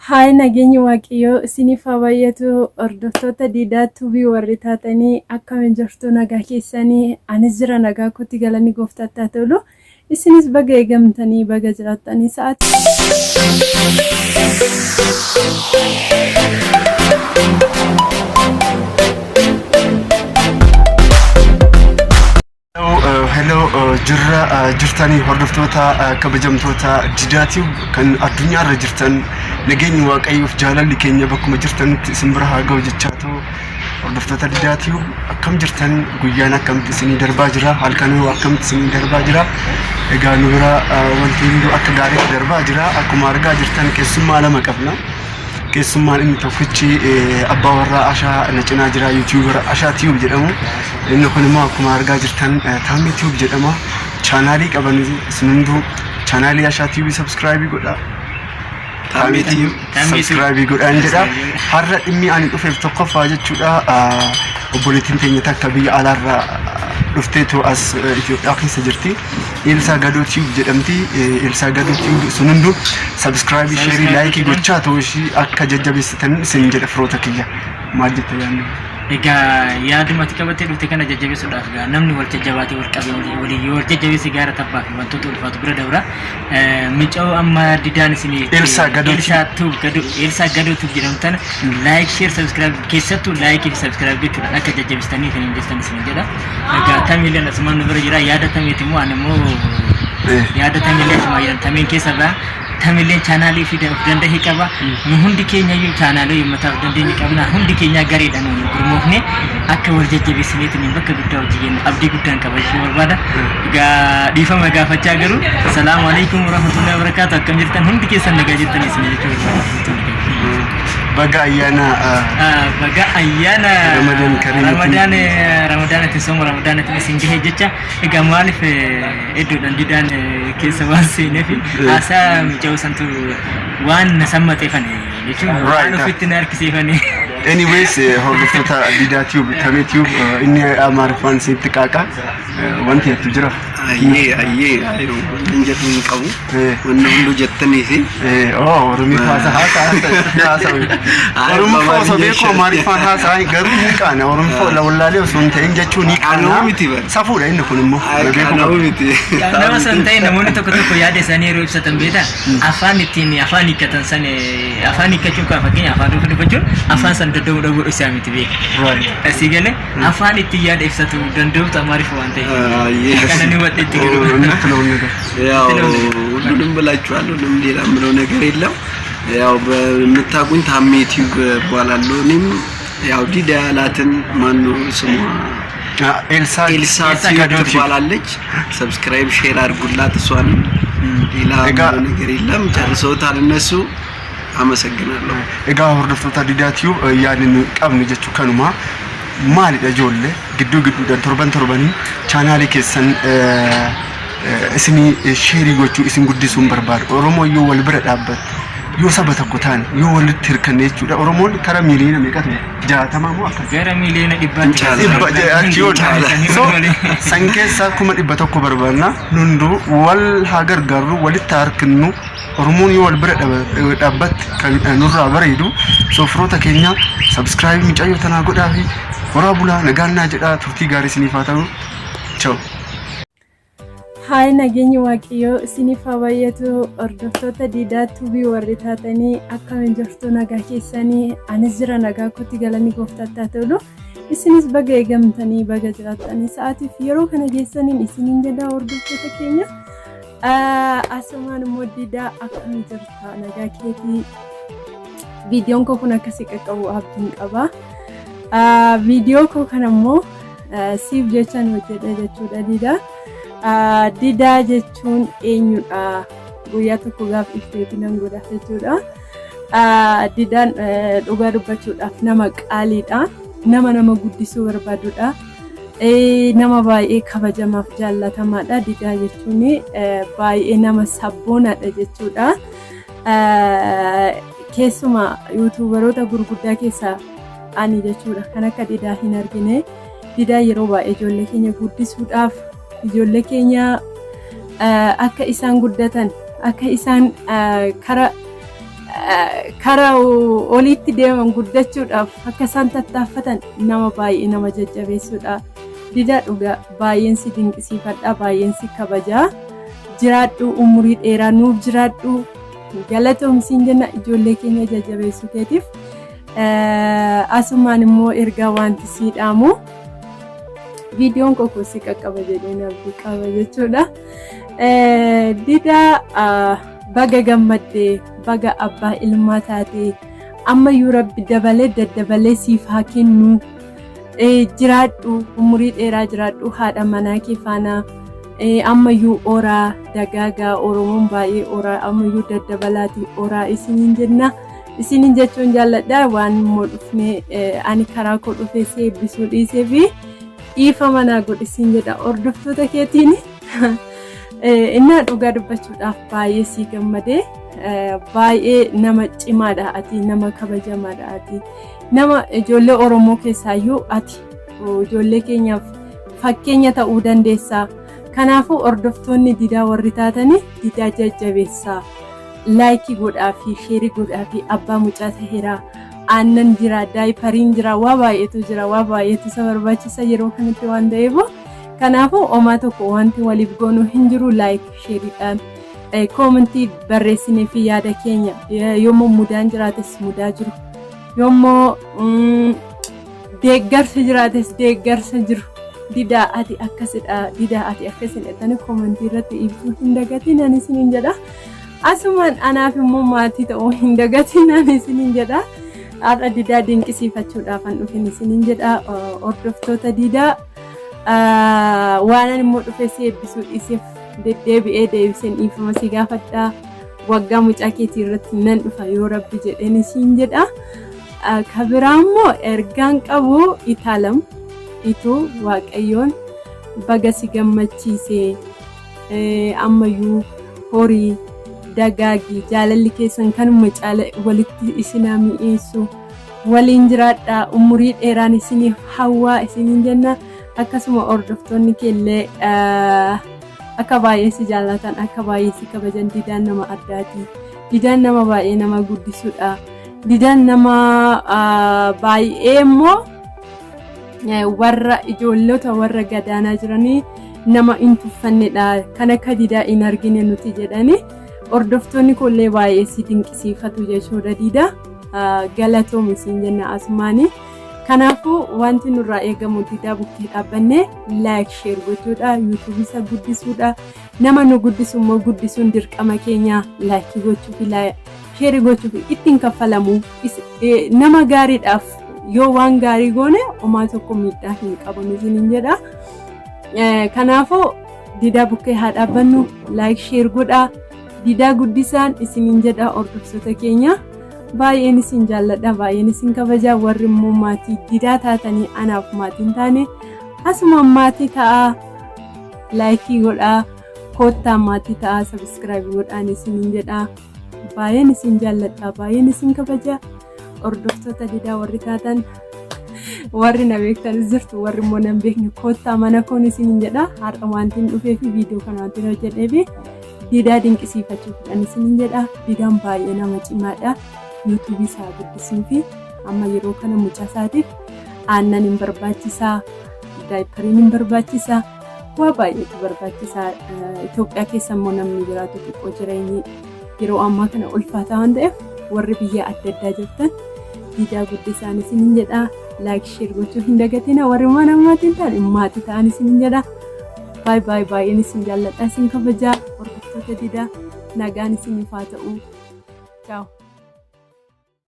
Haay nageenyi waaqayyoo isiniif haa baay'atu hordoftoota Diidaa Tuubii warri taatanii akkamiin jirtu nagaa keessanii anis jira nagaa kootti galanni gooftaatti haa tolu isinis baga eegamtanii baga jiraattanii sa'aatii. Hello, jirra jirtanii hordoftoota kabajamtoota Didaatiif kan addunyaarra jirtan, nageenyi waaqayyoof jaalalli keenya bakkuma jirtanitti isin bira haa ga'u jechaatu. Hordoftoota Didaatiif akkam jirtan? Guyyaan akkamitti isinii darbaa jira? Halkanuu akkamitti isinii darbaa jira? Egaa nu bira wanti hunduu akka gaariitti darbaa jira. Akkuma argaa jirtan keessummaa lama qabna. Keessummaan inni tokkichi abbaa warraa Ashaa na cinaa jira, YouTuber Ashaa Tube jedhamu. Inni kun immoo akkuma argaa jirtan Taammee Tube jedhama. Chaanaalii qaban. Isin hunduu chaanaalii Ashaa Tube subscribe godha. Taammee Tube subscribe godhaan jedha. Har'a dhimmi ani dhufeef tokkoffaa jechuudha. Obboleettiin teenya takka biyya alaarraa dhufteetu as Itoophiyaa keessa jirti. Eelsaa Gadoo Tube jedhamti. Eelsaa Gadoo Tube sun hunduu subscribe, share, like gochaa ta'uu ishii akka jajjabeessitan isin jedha firoota kiyya. Maal jetta yaadni? Egaa yaaduma ati qabattee dhufte kana jajjabeessuudhaaf egaa namni wal jajjabaatee wal qabee walii walii yoo wal jajjabeesse gaara tabbaa fi wantoota ulfaatu bira dabra. Micoo amma didaan isinii Elsaa Gadoo Elsaa Tube Gadoo Elsaa Gadoo Tube jedhamu tana like, share, subscribe, keessattuu like fi subscribe gochuudhaan akka jajjabeessitanii isiniin jettan isiniin jedha. Egaa tamiileen asumaan nu bira jira. Yaada tamiiti immoo ani immoo yaada tamiilee asumaa jiran tamiin keessa ba'a. Tamiileen chaanaalii fi of danda'e qaba. Nu hundi keenya iyyuu chaanaalii mataa of dandeenye qabna. Hundi keenya gareedhaan wal gurmoofne akka wal jajjabeessineetiin bakka guddaa hojii jennu abdii guddaan qaba jechuu barbaada. Egaa dhiifama gaafachaa garuu salaamu alaikum warahmatullahi wabarakaatu, akkam jirtan? Hundi keessan nagaa jirtan isin jechuu barbaada. Baga ayyaana Baga ayyaana Ramadaan Kariim. Ramadaan Ramadaanatiin sooma Ramadaanatiin isin gahe jecha. Egaa maaliif iddoodhaan didaan keessa waan seeneef haasaa mucaa santu waan na sammaxeefane jechuun waan ofitti na harkiseefane. Anyways, hordoftoota Didaa Tube, Tamee Tube, inni Amaariffaan sitti qaaqa. Wanti jettu jira? Ayyee, ayyee, wanni jedhu hin qabu. Wanni hunduu jettaniifi. Oh, Oromiffa haasa haasa haasa. Oromiffa osoo beeku Amaariffaan haasaa garuu ni qaana. Oromiffa wallaalee osoo hin ta'in jechuun ni qaana. Qaana'uu miti bara. Safuudha inni kun immoo. Beekuu Qaana'uu qaba. miti. Nama san ta'e namoonni tokko tokko yaada isaanii yeroo ibsatan beektaa afaan ittiin afaan hiikkatan san afaan hiikkachuun kan fakkeenya afaan dhuunfa dubbachuun afaan san danda'uu dhabuu isaa miti beeka. Asii galee afaan ittiin yaada ibsatu danda'utu Amaariffa waan ta'eef. Ayyee. Kana ni hubadhe itti garuu. የምትለው ነገር? ያው ሁሉንም ብላችኋል። ሁሉም ሌላ የምለው ነገር የለም። ያው በምታውቁኝ ታሜ ቲዩብ እባላለሁ። እኔም ያው ዲዳ ያላትን ማነው ስሟ? ኤልሳ ኤልሳ ኤልሳ ቲዩብ ገዶ ቲዩብ ትባላለች። Subscribe, share አድርጉላት እሷንም። ሌላ የምለው ነገር የለም። ጨርሰውታል እነሱ። አመሰግናለሁ። Egaa hordoftoota Didaa Tube, yaadni nu qabnu jechuu kanuma. Maalidha, ijoollee gidduu gidduudhaan torban torbanii chaanaalii keessan isinii share gochuu isin guddisuun barbaadu. Oromoo yoo wal bira dhaabbatte, yoo saba tokko taane, yoo walitti hirkanne jechuudha. Oromoon kara miiliyoona meeqa ture? 60 moo akkas? Gara miiliyoona 100tti. Caala. Dhibba achi ol. So san keessaa 100,000 barbaanna. Hunduu wal haa gargaarru, walitti haa harkinnu. Oromoon yoo wal bira dhaabbatte kan nurraa bareedu. So firoota keenya, subscribe mucayyoo tanaa godhaa fi horaa bulaa, nagaannaa jedhaa, turtii gaarii isiniif haa ta'u. Ciao. Haay nageenyi waaqayyoo isiniif haa baay'atu hordoftoota Diidaa Tuubii warri taatanii akkamiin jirtu nagaa keessanii anis jira nagaa kootti galanni gooftaatti haa tolu isinis baga eegamtanii baga jiraattanii sa'aatiif yeroo kana geessaniin isiniin jedha hordoftoota keenya. Asumaan immoo Diidaa, akkam jirta? Nagaa keetii? Viidiyoon koo kun akkasii qaqqabu abdiin qaba. Viidiyoo koo kana immoo siif jechaan hojjedha jechuudha, Diidaa. Didaa jechuun eenyudha? Guyyaa tokko gaaf ifteeti nan godha jechuudha. Didaan dhugaa dubbachuudhaaf nama qaaliidha. Nama nama guddisuu barbaadudha. Nama baay'ee kabajamaaf jaallatamaadha. Didaa jechuun baay'ee nama sabboonaadha jechuudha. Keessumaa YouTuberoota gurguddaa keessaa ani jechuudha kan akka Didaa hin argine. Didaa yeroo baay'ee ijoollee keenya guddisuudhaaf, ijoollee keenya akka isaan guddatan, akka isaan kara karaa oliitti deeman guddachuudhaaf akka isaan tattaaffatan nama baay'ee nama jajjabeessuudha. Didaa dhugaa baay'een si dinqisiifadha, baay'een si kabajaa. Jiraadhu, umurii dheeraa nuuf jiraadhu, galatoomsiin jenna ijoollee keenya jajjabeessuu keetiif. Asumaan immoo ergaa wanti sii dhaamu viidiyoon koo kun si qaqqaba jedheen abdii qaba jechuudha. Didaa, baga gammaddee, baga abbaa ilmaa taatee, ammayyuu Rabbi dabalee daddabalee siif haa kennu. Jiraadhu, umurii dheeraa jiraadhu haadha manaa kee faana. Ammayyuu oraa dagaagaa, Oromoon baay'ee oraa, ammayyuu daddabalaati oraa isiniin jenna. Isiniin jechuun jaalladha. Waan immoo dhufnee ani karaa koo dhufee si eebbisuu dhiisee fi dhiifama naa godhisiin jedha hordoftoota keetiin. Innaa dhugaa dubbachuudhaaf baay'ee sii gammadee, baay'ee nama cimaadha ati, nama kabajamaadha ati, nama ijoollee Oromoo keessaayyuu ati ijoollee keenyaaf fakkeenya ta'uu dandeessa. Kanaafuu hordoftoonni Didaa warri taatanii Didaa jajjabeessaa. Like godhaa fi share godhaa fi abbaa mucaa taheeraa. Aannan jira, diaperiin jira, waa baay'eetu jira, waa baay'eetu isa barbaachisa yeroo kanatti waan ta'eef. Kanaafuu homaa tokko wanti waliif goonu hin jiru, like shareiidhaan comment barreessinee fi yaada keenya yommuu mudaan jiraates mudaa jiru, yommuu deeggarsa jiraates deeggarsa jiru. Didaa ati akkasidha, Didaa ati akkasidha jettanii comment irratti ibsuu hin dagatiin ani isiniin jedha. Asumaan anaaf immoo maatii ta'uu hin dagatiin ani isiniin jedha. Har'a Didaa dinqisiifachuudhaaf an dhufin isiniin jedha. Hordoftoota Didaa, waan ani immoo dhufee si eebbisuu dhiiseef deddeebi'ee deebiseen dhiifama si gaafadha. Waggaa mucaa keetii irratti nan dhufa yoo Rabbi jedheen isiin jedha. Ka biraa immoo ergaan qabu, Itaalam ituu Waaqayyoon baga si gammachiise, ammayyuu horii dagaagi, jaalalli keessan kanuma caala walitti isinaa mi'eessu, waliin jiraadha, umurii dheeraan isiniif hawwaa isiniin jenna. Akkasuma hordoftoonni keellee akka baay'ee si jaallatan, akka baay'ee si kabajan. Didaan nama addaati. Didaan nama baay'ee nama guddisuudha. Didaan nama baay'ee immoo warra ijoollota warra gadaanaa jiranii nama hin tuffannedha, kan akka Didaa hin argine nuti jedhani hordoftoonni koollee baay'ee si dinqisiifatu jechuudha. Didaa, galatoom isiin jenna asumaanii. Kanaafuu wanti nurraa eegamu Didaa bukkee dhaabbannee like share gochuudha, YouTube isa guddisuudha. Nama nu guddisu immoo guddisuun dirqama keenya. Like gochuu fi share gochuu fi ittiin kaffalamu nama gaariidhaaf yoo waan gaarii goone homaa tokko miidhaa hin qabu isiniin jedha. Kanaafuu Didaa bukkee haa dhaabbannu, like share godhaa, Didaa guddisaan isiniin jedha hordoftoota keenya. Baay'een isin jaalladha, baay'een isin kabajaa. Warri immoo maatii Didaa taatanii anaaf maatii hin taane asumaan maatii ta'aa, like godhaa, koottaa maatii ta'aa, subscribe godhaan isiniin jedha. Baay'een isin jaalladha, baay'een isin kabajaa. Hordoftoota Didaa warri taatan, warri na beektanis jirtu, warri immoo na hin beekne koottaa mana koon isiniin jedha. Har'a wanti hin dhufee fi viidiyoo kana wanti hojjedhee fi Didaa dinqisiifachuufidhaan isiniin jedha. Didaan baay'ee nama cimaadha. YouTube isaa guddisuu fi amma yeroo kana mucaa isaatiif aannan hin barbaachisaa, diaperiin hin barbaachisaa, waa baay'eetu barbaachisaa. Itoophiyaa keessa immoo namni jiraatu xiqqoo jireenyi yeroo ammaa kana ulfaataa waan ta'eef, warri biyya adda addaa jirtan Didaa guddisaan isiniin jedha. Like share gochuu hin dagatina. Warri mana maatii hin taane maatii ta'an isiniin jedha. Baay baay, baay'een isin jaalladha, isin kabajaa. Hordoftoota Didaa, nagaan isiniif haa ta'u. Ciao.